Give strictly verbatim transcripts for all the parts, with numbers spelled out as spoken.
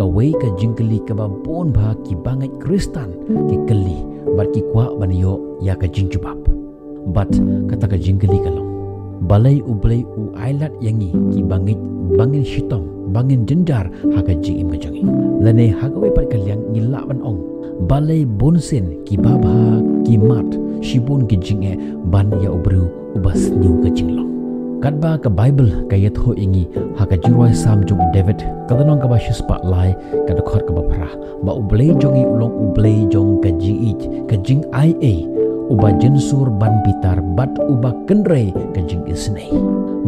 Kawei ka jingkylli kaba bun bha ki bangeit Khristan ki kylli bad ki kwah ban ïoh ïa ka jingjubab. Bad kata ka jingkylli ka long, balei U Blei u ailad ïa ngi ki bangeit ba ngin shitom, ba ngin jynjar ha ka jingim ka jong ngi? Lane ha kawei pat ka liang ngi lah ban ong, balei bunsien ki babha ki mad shibun ki jingeh ban ïa u briew uba sniew ka jinglong? Katba ka Baibl ka ïathuh ïa ngi ha ka jingrwai Salm jong u David, ka lynnong kaba shispah lai, ka dkhot kaba phra, ba U Blei jong ngi u long U Blei jong ka jingïeit, ka jingai ei, uba jynsur ban bitar bad uba kynrei ka jingisynei.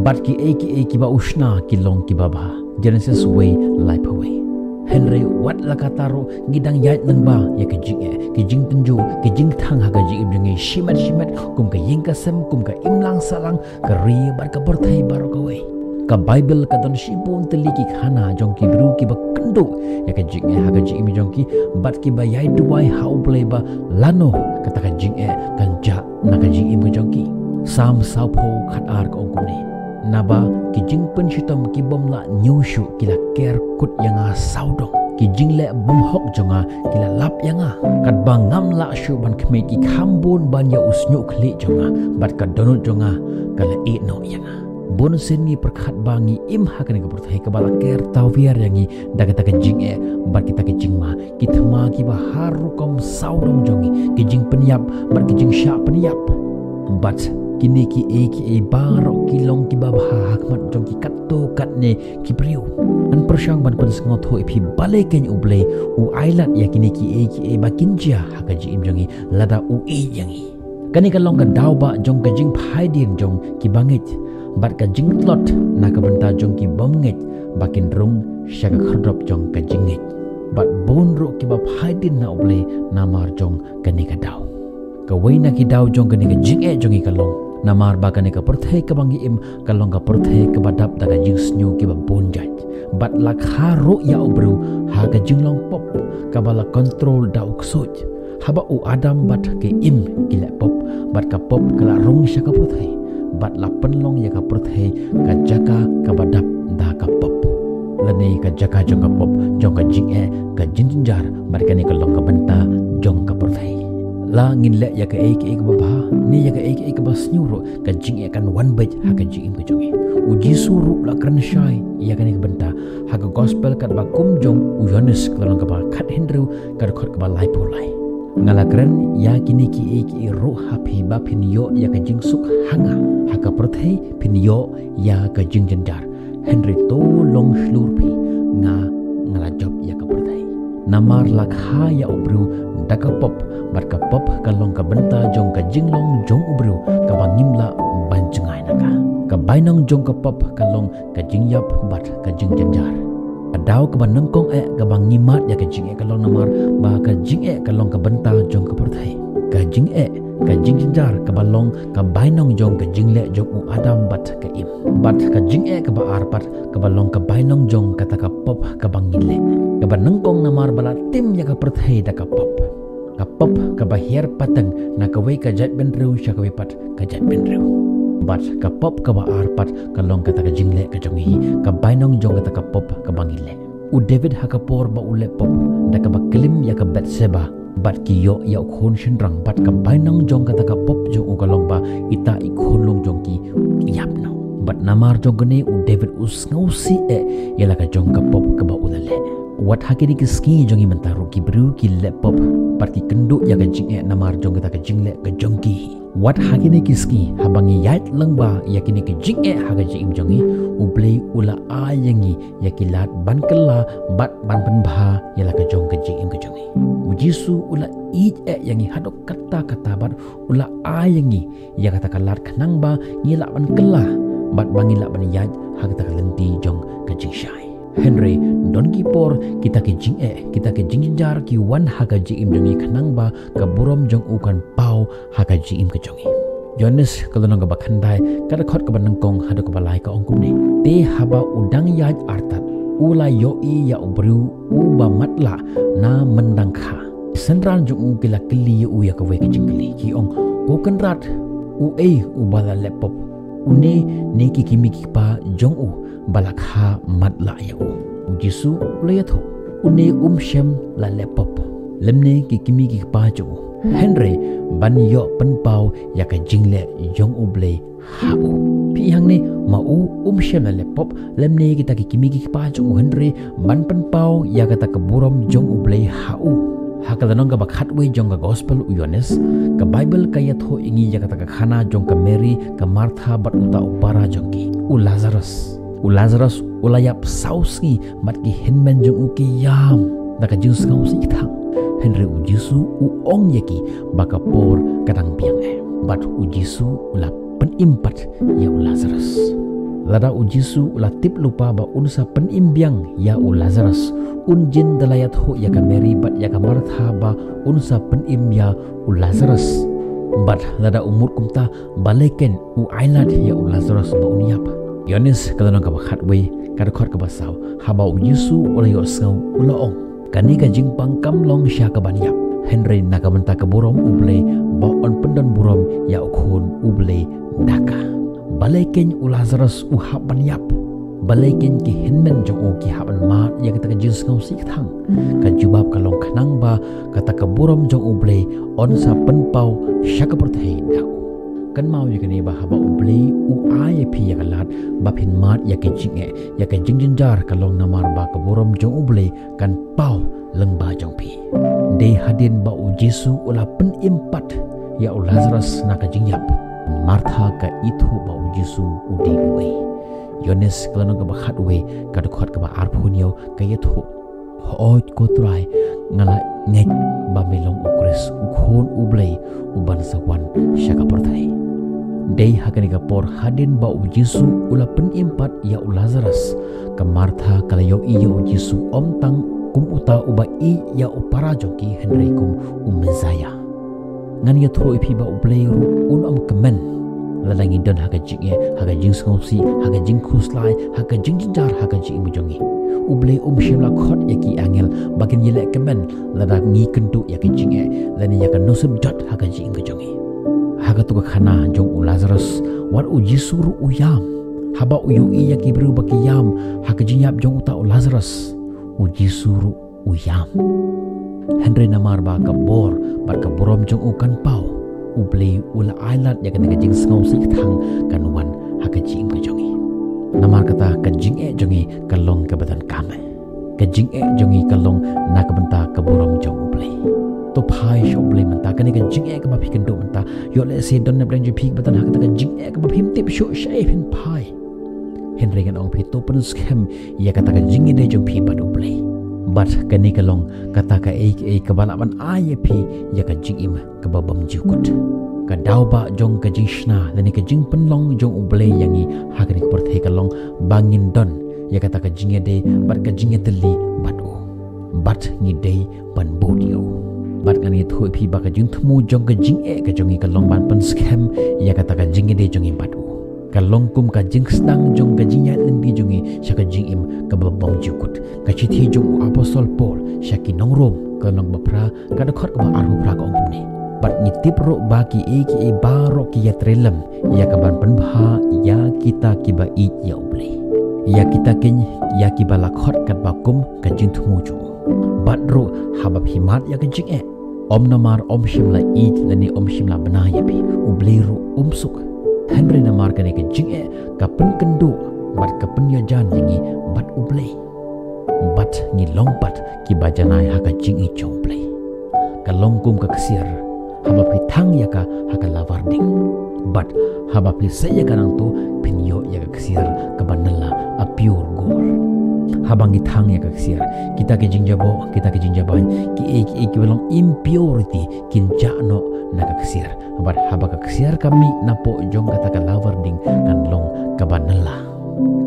Bad kiei kiei kiba u shna ki long kiba bha. Genesis wei, laiphew wei. Hynrei wat la katta ruh ngi dang ïaid lyngba ïa ka jingeh, ka jingtynjuh, ka jingthang ha ka jingim jong ngi shimet shimet, kum ka ïing ka sem, kum ka imlang sahlang, ka ri bad ka pyrthei baroh kawei. Ka Baibl ka don shibun tylli ki khana jong ki briew kiba kynduh ïa ka jingeh ha ka jingim jong ki, bad kiba ïai duwai ha U Blei ba lano kata ka jingeh kan jah na ka jingim ka jong ki. Salm sawphew khatar ka ong kumne, naba ki jingpynshitom ki bym lah ñiew shuh ki la ker kut ïa nga sawdong. Ki jingleh bymhok jong nga ki la lap ïa nga. Katba ngam lah shuh ban khmih, ki kham bun ban ïa u shñiuh khlieh jong nga, bad ka dohnud jong nga ka la ïeh noh ïa nga. Bunsien ngi pyrkhat ba ngi im ha kane ka pyrthei kaba la ker tawiar ïa ngi da kata ka jingeh bad kita ka jingma, ki thma kiba har rukom sawdong jong ngi, ki jingpynïap bad ki jingshah pynïap. Bad kine kiei kiei baroh ki long kiba bha ha khmat jong ki katto katne ki briew. Ngan pyrshang ban pynsngewthuh ïa phi balei kein U Blei u ailad ïa kine kiei kiei ba kin jia ha ka jingim jong ngi lada u ïeit ïa ngi. Kane ka long ka daw ba jong ka jingphai dien jong ki bangeit, bad ka jingtlot na ka bynta jong ki bym ngeit ba kin rung sha ka khyrdop jong ka jingngeit. Bad bun ruh kiba phai dien na U Blei namar jong kane ka daw. Kawei na ki daw jong kane ka jingeh jong ngi ka long namar ba kane ka pyrthei kaba ngi im ka long ka pyrthei kaba dap da ka jingsniew kiba bun jait. Bad la kha ruh ïa u briew ha ka jinglong pop kaba la kontrol da u ksuid. Haba u Adam bad ka Im ki leh pop, bad ka pop ka la rung sha ka pyrthei, bad la pynlong ïa ka pyrthei ka jaka kaba dap da ka pop, lane ka jaka jong ka pop, jong ka jingeh, ka jingjynjar, bad kane ka long ka bynta jong ka pyrthei. La ngin leh ïa kaei kaei kaba bha ne ïa kaei kaei kaba sniew ruh, ka jingeh kan wan beit ha ka jingim ka jong ngi. U Jisu ruh u la kren shai ïa kane ka bynta ha ka gospel katba kum jong u Ïoannis, ka lynnong kaba khathynriew, ka dkhot kaba laiphew lai. Nga la kren ïa kine kiei kiei ruh ha phi ba phin ïoh ïa ka jingsuk ha nga. Ha ka pyrthei phin ïoh ïa ka jingjynjar, hynrei to long shlur phi, nga, nga la jop ïa ka pyrthei. Namar la kha ïa u briew da ka pop, bad ka pop ka long ka bynta jong ka jinglong jong u briew kaba ngim lah ban jngai na ka. Ka bainong jong ka pop ka long ka jingïap bad ka jingjynjar. Ka daw kaba nyngkong eh kaba ngi mad ïa ka jingeh ka long namar ba ka jingeh ka long ka bynta jong ka pyrthei. Ka jingeh, ka jingjynjar kaba long ka bainong jong ka jingleh jong u Adam bad ka Im. Bad ka jingeh kaba ar pat kaba long ka bainong jong kata ka pop kaba ngi leh, kaba nyngkong namar ba la tim ïa ka pyrthei da ka pop. Ka pop kaba hiar pateng na kawei ka jaitbynriew sha kawei pat ka jaitbynriew. Bad ka pop kaba ar pat ka long kata ka jingleh ka jong ngi, ka bainong jong kata ka pop kaba ngi leh. U David ha ka por ba u leh pop da kaba klim ïa ka Bathsheba, bad ki ïoh ïa u khun shynrang, bad ka bainong jong kata ka pop jong u ka long ba ita i khunlung jong ki ki ïap noh. Bad namar jong kane u David u sngewsih eh ïa la ka jong ka pop kaba u la leh. Wat ha kine ki sngi jong ngi mynta ruh ki briew ki leh pop bad ki kynduh ïa ka jingeh namar jong kata ka jingleh ka jong ki. Wat ha kine ki sngi haba ngi ïaid lyngba ïa kine ki jingeh ha ka jingim jong ngi, U Blei u la ai ïa ngi ïa ki lad ban kylla bad ban pynbha ïa la ka jong ka jingim ka jong ngi. U Jisu u la ïeit eh ïa ngi haduh katta katta bad u la ai ïa ngi ïa kata ka lad khnang ba ngi lah ban kylla bad ba ngi lah ban ïaid ha kata ka lynti jong ka jingshai. Hynrei don ki por kita ki jingeh, kita ki jingjynjar ki wan ha ka jingim jong ngi khnang ba ka burom jong u kan paw ha ka jingim ka jong ngi. Ïoannis ka lynnong kaba khyndai, ka dkhot kaba nyngkong haduh kaba lai ka ong kumne: Te haba u dang ïaid artat, u la ïohi ïa u briew uba matlah na myndang kha. Synran jong u ki la kylli ïa u ïa kawei ka jingkylli, ki ong, Ko Kynrad, uei uba la leh pop, une ne ki kmie ki kpa jong u ba la kha matlah ïa u? U Jisu u la ïathuh, Une um shym la leh pop lymne ki kmie ki kpa jong u, hynrei ban ïoh pynpaw ïa ka jingleh jong U Blei ha u. Phi hangne ma u um shym la leh pop lymne kita ki kmie ki kpa jong u, hynrei ban pynpaw ïa kata ka burom jong U Blei ha u. Ha ka lynnong kaba khatwei jong ka gospel u Ïoannis, ka Baibl ka ïathuh ïa ngi ïa kata ka khana jong ka Mary, ka Martha bad uta u para jong ki, u Lazarus. U Lazarus u la ïap saw sngi bad ki hynmen jong u ki ïam da ka jingsngewsih kthang. Hynrei U Jisu u ong ïa ki ba ka por ka dang biang eh. Bad U Jisu u la pynim pat ïa u Lazarus. Lada U Jisu u la tip lypa ba un sa pynim biang ïa u Lazarus, un jin da la ïathuh ïa ka Mary bad ïa ka Martha ba un sa pynim ïa u Lazarus. Bad lada u mut kumta, balei kein u ailad ïa u Lazarus ba un ïap? Ïoannis ka lynnong kaba khatwei, ka dkhot kaba saw, haba U Jisu u la ïohsngew u la ong, kane ka jingpang kam long sha kaban ïap, hynrei na ka bynta ka burom U Blei, ba un pyndon burom ïa U Khun U Blei da ka. Balei kein u Lazarus u hap ban ïap? Balei kein ki hynmen jong u ki hap ban mad ïa kata ka jingsngewsih kthang? Ka jubab ka long khnang ba kata ka burom jong U Blei un sa pynpaw sha ka pyrthei da u. Kynmaw ïa kane ba haba U Blei u ai ïa phi ïa ka lad ba phin mad ïa ka jingeh, ïa ka jingjynjar, ka long namar ba ka burom jong U Blei kan paw lyngba jong phi. Dei hadien ba U Jisu u la pynim pat ïa u Lazarus na ka jingïap, Martha ka ithuh ba U Jisu u dei uei. Ïoannis ka lynnong kaba khatwei, ka dkhot kaba arphew hynñiew ka ïathuh, hooid ko Trai, nga la ngeit ba me long U Khrist, U Khun U Blei, uban sa wan sha ka pyrthei. Dei ha kane ka por hadien ba U Jisu u la pynim pat ïa u Lazarus, ka Martha ka la ïohi ïa U Jisu ym tang kum uta uba ïeit ïa u para jong ki, hynrei kum u Messaïah. Ngan ïathuh ïa phi ba U Blei ruh un ym kmen lada ngi don ha ka jingeh, ha ka jingsngewsih, ha ka jingkhuslai, ha ka jingjynjar ha ka jingim jong ngi. U Blei um shym la khot ïa ki angel ba kin ïaleh kmen lada ngi kynduh ïa ka jingeh lane ïa ka nusip jot ha ka jingim jong ngi. Ha katu ka khana jong u Lazarus, wat U Jisu ruh u ïam. Haba u ïohi ïa ki briew ba ki ïam ha ka jingïap jong uta u Lazarus, U Jisu ruh u ïam. Hynrei namar ba ka bor bad ka burom jong u kan paw, U Blei u la ailad ïa kane ka jingsngewsih kthang kan wan ha ka jingim ka jong ngi. Namar kata ka jingeh jong ngi ka long kaba donkam. Ka jingeh jong ngi ka long na ka bynta ka burom jong U Blei. To phai sha U Blei mynta, kane ka jingeh kaba phi kynduh mynta, ïoh lehse don na pdeng jong phi kaba don ha kata ka jingeh kaba phim tip shuh shaei phin phai. Hynrei ngan ong phi, to pynskhem ïa kata ka jingïadei jong phi bad U Blei. Bad kane ka long kata kaei kaei kaba lah ban ai ïa phi ïa ka jingim kaba bymjukut. Ka daw ba jong ka jingshna lane ka jingpynlong jong U Blei ïa ngi ha kane ka pyrthei ka long ba ngin don ïa kata ka jingïadei bad ka jingïatylli bad u. Bad ngi dei ban bud ïa u. Bad ngan ïathuh ïa phi ba ka jingthmu jong ka jingeh ka jong ngi ka long ban pynskhem ïa kata ka jingïadei jong ngi bad u. Ka long kum ka jingsdang jong ka jingïaid lynti jong ngi sha ka jingim kaba bymjukut. Ka shithi jong u Apostol Paul sha ki nong Rom, ka lynnong ba phra, ka dkhot kaba arphew phra ka ong kumne. Bad ngi tip ruh ba kiei kiei baroh ki ïatrei lem ïa kaban pynbha ïa kita kiba ïeit ïa U Blei, ïa kita kein ïa kiba la khot katba kum ka jingthmu jong u. Bad ruh haba phi mad ïa ka jingeh, ym namar ym shym la ïeit lane ym shym la bna ïa phi, U Blei ruh um suk. Hynrei namar kane ka jingeh ka pynkynduh bad ka pynïajan ïa ngi bad U Blei. Bad ngi long pat kiba janai ha ka jingïeit jong U Blei. Ka long kum ka ksiar, haba phi thang ïa ka ha ka lavar ding, bad haba phi sei ïa ka nangto phin ïoh ïa ka ksiar kaba nylla, a pure gold. Haba ngi thang ïa ka ksiar, kita ki jingjaboh, kita ki jingjabain, kiei kiei kiba long impurity kin jah noh na ka ksiar. Bad haba ka ksiar ka mih napoh jong kata ka lavar ding kan long kaba nylla.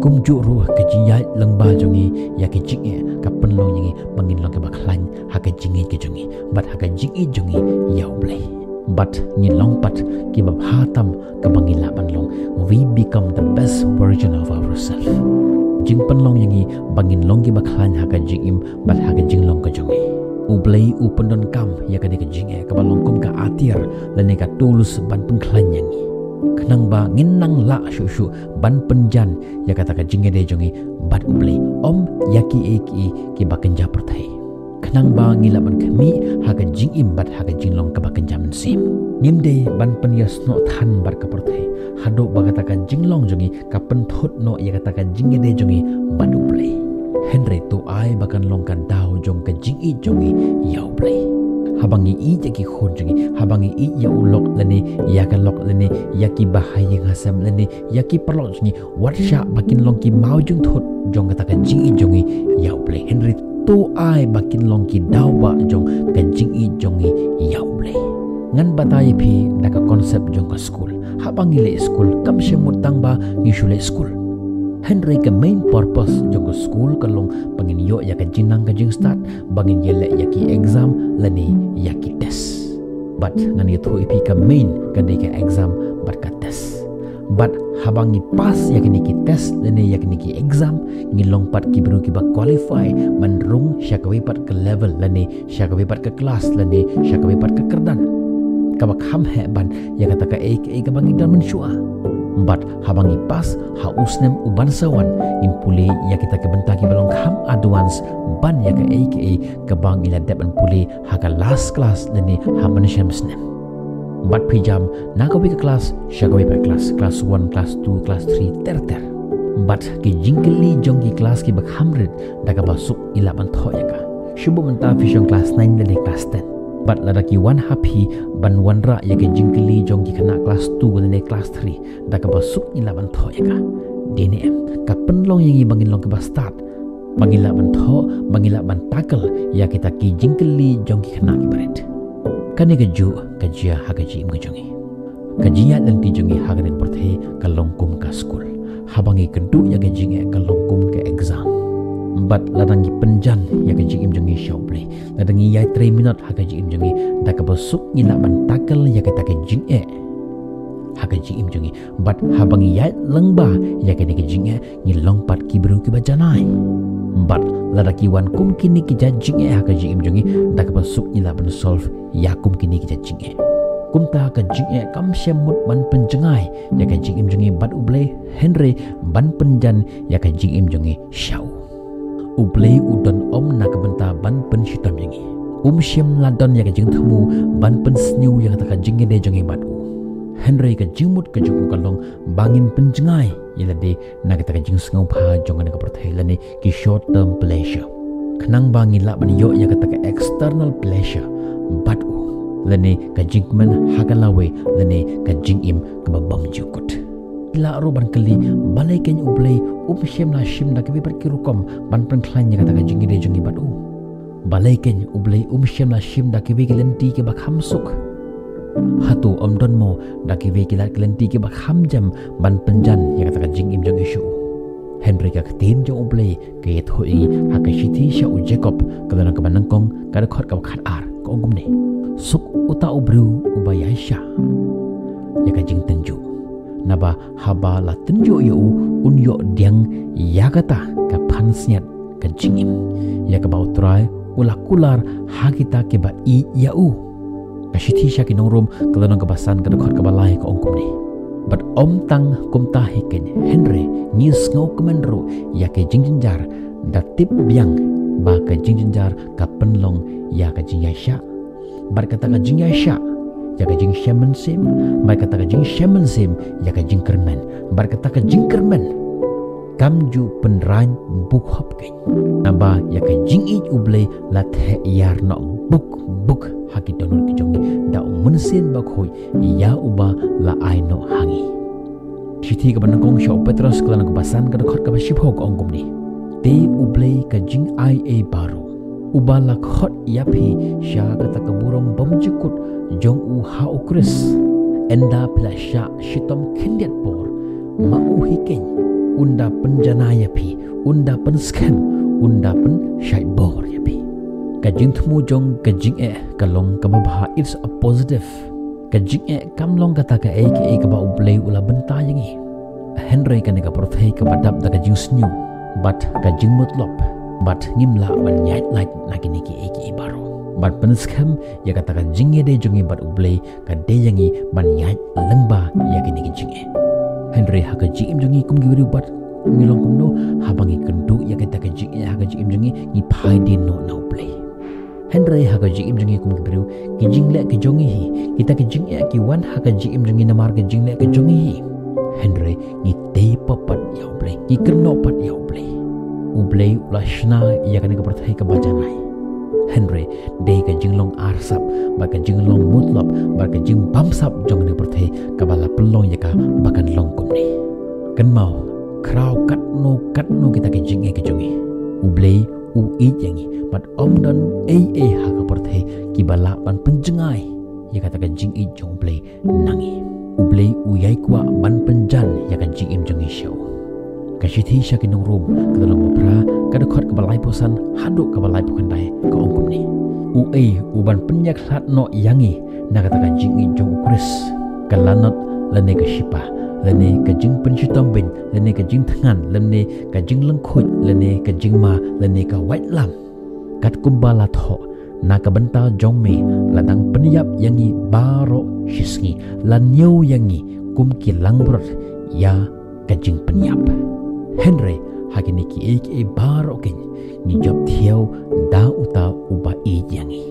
Kumjuh ruh ka jingïaid lyngba jong ngi ïa ka jingeh ka pynlong ïa ngi ba ngin long kiba khlaiñ ha ka jingïeit ka jong ngi bad ha ka jingïeit jong ngi ïa U Blei. Bad ngi long pat kiba bha tam kaba ngi lah ban long. We become the best version of ourselves. Jingpynlong ïa ngi ba ngin long kiba khlaiñ ha ka jingim bad ha ka jinglong ka jong ngi. U Blei u pyndonkam ïa kane ka jingeh kaba long kum ka atiar lane ka tools ban pynkhlaiñ ïa ngi, khnang ba ngin nang lah shuh shuh ban pynjan ïa kata ka jingïadei jong ngi bad U Blei, ym ïa kiei kiei kiba kynja pyrthei. Khnang ba ngi lah ban khmih ha ka jingim bad ha ka jinglong kaba kynja mynsiem. Ngim dei ban pynïasnoh than bad ka pyrthei haduh ba kata ka jinglong jong ngi ka pynthut noh ïa kata ka jingïadei jong ngi bad U Blei. Hynrei to ai ba kan long ka daw jong ka jingïeit jong ngi ïa U Blei. Haba ngi ïeit ïa ki khun jong ngi, haba ngi ïeit ïa u lok lane ïa ka lok lane ïa ki bahaïing hasem lane ïa ki paralok jong ngi, wat shah ba kin long ki mawjingthut jong kata ka jingïeit jong ngi ïa U Blei. Hynrei to ai ba kin long ki daw bah jong ka jingïeit jong ngi ïa U Blei. Ngan batai ïa phi da ka concept jong ka skul. Haba ngi leit skul, kam shym mut tang ba ngi shu leit skul. Hynrei ka main purpose jong ka skul ka long ba ngin ïoh ïa ka jingnang ka jingstad, ba ngin ïaleh ïa ki exam lane ïa ki test. Bad ngan ïathuh ïa phi, ka main ka dei ka exam bad ka test. Bad haba ngi pass ïa kine ki test lane ïa kine ki exam, ngi long pat ki briew kiba qualify ban rung sha kawei pat ka level lane sha kawei pat ka klas lane sha kawei pat ka kyrdan kaba kham heh ban ïa kata kaei kaei kaba ngi don mynshuwa. Bad haba ngi pass, ha u snem uban sa wan, ngin pule ïa kita ki bynta kiba long kham advance ban ïa kaei kaei kaba ngi la dep ban pule ha ka last class lane ha mynshem snem. Bad phi jam na kawei ka klas sha kawei pat ka klas, klas one, klas two, klas three, ter ter. Bad ki jingkylli jong ki klas kiba kham rit, da kaba suk ngi lah ban thoh ïa ka. Shu buh mynta phi shong klas nine lane klas ten. Bad lada ki wan ha phi ban wanrah ïa ki jingkylli jong ki khynnah klas two lane klas three, da kaba suk ngi lah ban thoh ïa ka. Dei ne em, ka pynlong ïa ngi ba ngin long kiba stad, ba ngi lah ban thoh, ba ngi lah ban tackle ïa kita ki jingkylli jong ki khynnah kiba rit. Kane kajuh ka jia ha ka jingim ka jong ngi. Ka jingïaid lynti jong ngi ha kane ka pyrthei ka long kum ka skul. Haba ngi kynduh ïa ka jingeh ka long kum ka exam. Bad lada ngi pynjan ïa ka jingim jong ngi sha U Blei, lada ngi ïai trei minot ha ka jingim jong ngi, da kaba suk ngi lah ban tackle ïa kata ka jingeh ha ka jingim jong ngi. Bad haba ngi ïaid lyngba ïa kane ka jingeh, ngi long pat ki briew kiba janai. Bad lada ki wan kum kine ki jait jingeh ha ka jingim jong ngi, da kaba suk ngi lah ban solve ïa kum kine ki jait jingeh. Kumta ka jingeh kam shym mut ban pynjngai ïa ka jingim jong ngi bad U Blei, hynrei ban pynjan ïa ka jingim jong ngi sha U. U Blei u don ym na ka bynta ban pynshitom ïa ngi. Um shym la don ïa ka jingthmu ban pynsniew ïa kata ka jingïadei jong ngi bad u. Hynrei ka jingmut ka jong u ka long ba ngin pynjngai ïa lade na kata ka jingsngewbha jong kane ka pyrthei lane ki short term pleasure. Khnang ba ngi lah ban ïoh ïa kata ka external pleasure bad u, lane ka jingkmen ha ka lawei lane ka jingim kaba bymjukut. Ngi lah ruh ban kylli, balei kein U Blei um shym la shim da kiwei pat ki rukom ban pynkhlaiñ ïa kata ka jingïadei jong ngi bad u? Balei kein U Blei um shym la shim da kiwei ki lynti kiba kham suk? Hato ym don mo da kiwei ki lad ki lynti kiba kham jem ban pynjan ïa kata ka jingim jong ngi sha u? Hynrei ka ktien jong U Blei ka ïathuh ïa ngi ha ka shithi sha u Jakob, ka lynnong kaba nyngkong, ka dkhot kaba khatar, ka ong kumne: Suk uta u briew uba ïaishah ïa ka jingtynjuh, naba haba la tynjuh ïa u, un ïoh diang ïa kata ka pansngiat ka jingim, ïa kaba U Trai u la kular ha kita kiba ïeit ïa u. Ka shithi sha ki nong Rom, ka lynnong kaba san, ka dkhot kaba lai, ka ong kumne: Bad ym tang kumta hi kein, hynrei ngi sngewkmen ruh ïa ka jingjynjar, da tip biang ba ka jingjynjar ka pynlong ïa ka jingïaishah, bad kata ka jingïaishah ïa ka jingshem mynsiem, bad kata ka jingshem mynsiem ïa ka jingkyrmen, bad kata ka jingkyrmen kam ju pynraiñ bukhop kein. Naba ïa ka jingïeit U Blei la theh ïar noh buk buk ha ki dohnud ki jong ngi da U Mynsiem Bakhuid ïa uba la ai noh ha ngi. Shithi kaba nyngkong sha u Petros, ka lynnong kaba san, ka dkhot kaba shiphew, ka ong kumne: Te U Blei ka jingai ei baroh, uba la khot ïa phi sha kata ka burom bymjukut jong u ha U Khrist, ynda phi la shah shitom khyndiat por, ma u hi kein un da pynjanai ïa phi, un da pynskhem, un da pynshait bor ïa phi. Ka jingthmu jong ka jingeh ka long kaba bha, it's a positive. Ka jingeh kam long kata kaei kaei kaba U Blei u la bynta ïa ngi. Hynrei kane ka pyrthei kaba dap da ka jingsniew bad ka jingmutlop, bad ngim lah ban ïaid lait na kine kiei kiei baroh. Ban pynskhem ïa kata ka jingïadei jong ngi bad U Blei, ka dei ïa ngi ban ïaid lyngba ïa kine ki jingeh. Hynrei ha ka jingim jong ngi kum ki briew bad Ngi long kumno? Haba ngi kynduh ïa kita ki jingeh ha ka jingim jong ngi, ngi phai dien noh na U Blei. Hynrei ha ka jingim jong ngi kum ki briew, ki jingleh ki jong ngi hi, kita ki jingeh ki wan ha ka jingim jong ngi namar ki jingleh ki jong ngi hi. Hynrei ngi tei pat ïa U Blei, ngi kynnoh pat ïa U Blei. U Blei u la shna ïa kane ka pyrthei kaba janai. Hynrei dei ka jinglong arsap, bad ka jinglong mutlop, bad ka jingbamsap jong kane ka pyrthei kaba la pynlong ïa ka ba kan long kumne. Kynmaw, khraw katno katno kita ki jingeh ki jong ngi, U Blei u ïeit ïa ngi, bad ym don ei ei ha ka pyrthei kiba lah ban pynjngai ïa kata ka jingïeit jong U Blei na ngi. U Blei u ïai kwah ban pynjan ïa ka jingim jong ngi sha u. Ka shithi sha ki nong Rom, ka lynnong ba phra, ka dkhot kaba laiphew san haduh kaba laiphew khyndai, ka ong kumne: Uei u ban pynïakhlad noh ïa ngi na kata ka jingïeit jong U Khrist? Ka lanot lane ka shipa, lane ka jingpynshitom beiñ, lane ka jingthngan, lane ka jinglyngkhuid, lane ka jingma, lane ka waitlam? Katkum ba la thoh: Na ka bynta jong me la dang pynïap ïa ngi baroh shisngi, la ñiew ïa ngi kum ki langbrot ïa ka jingpynïap. Hynrei ha kine kiei kiei baroh keiñ ngi jop thiaw da uta uba ïeit ïa ngi.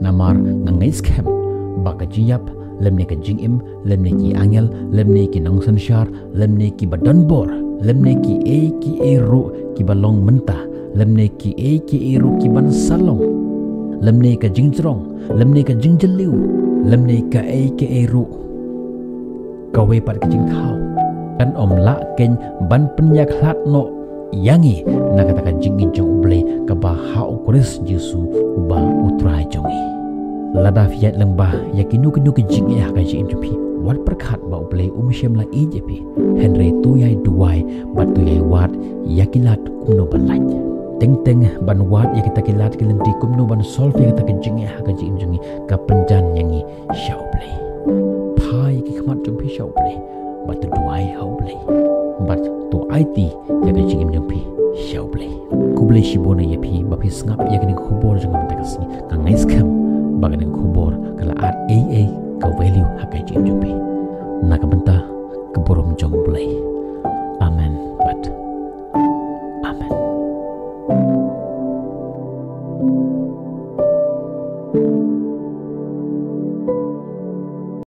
Namar nga ngeit skhem ba ka jingïap, lymne ka jingim, lymne ki angel, lymne ki nongsynshar, lymne kiba don bor, lymne kiei kiei ruh kiba long mynta, lymne kiei kiei ruh kiban sa long, lymne ka jingjrong, lymne ka jingjylliew, lymne kaei kaei ruh, kawei pat ka jingthaw, kan ym lah keiñ ban pynïakhlad noh ïa ngi na kata ka jingïeit jong U Blei kaba ha U Khrist Jisu uba U Trai jong ngi. Lada phi ïaid lyngba ïa kino kino ki jingeh ha ka jingim jong phi, wat pyrkhat ba U Blei um shym la ïeit ïa phi. Hynrei to ïai duwai bad to ïai wad ïa ki lad kumno ban lait. Teng teng ban wad ïa kita ki lad ki lynti kumno ban solve ïa kata ka jingeh ha ka jingim jong ngi, ka pynjan ïa ngi sha U Blei. Phai ïa ki khmat jong phi sha U Blei, bad to duwai ha U Blei, bad to aiti ïa ka jingim jong phi sha U Blei. Khublei shibun ïa phi ba phi sngap ïa kane ka khubor jong nga mynta ka sngi. Nga ngeit skhem ba kane ka khubor ka la add ei ei ka value ha ka jingim jong phi. Na ka bynta ka burom jong U Blei. Amen.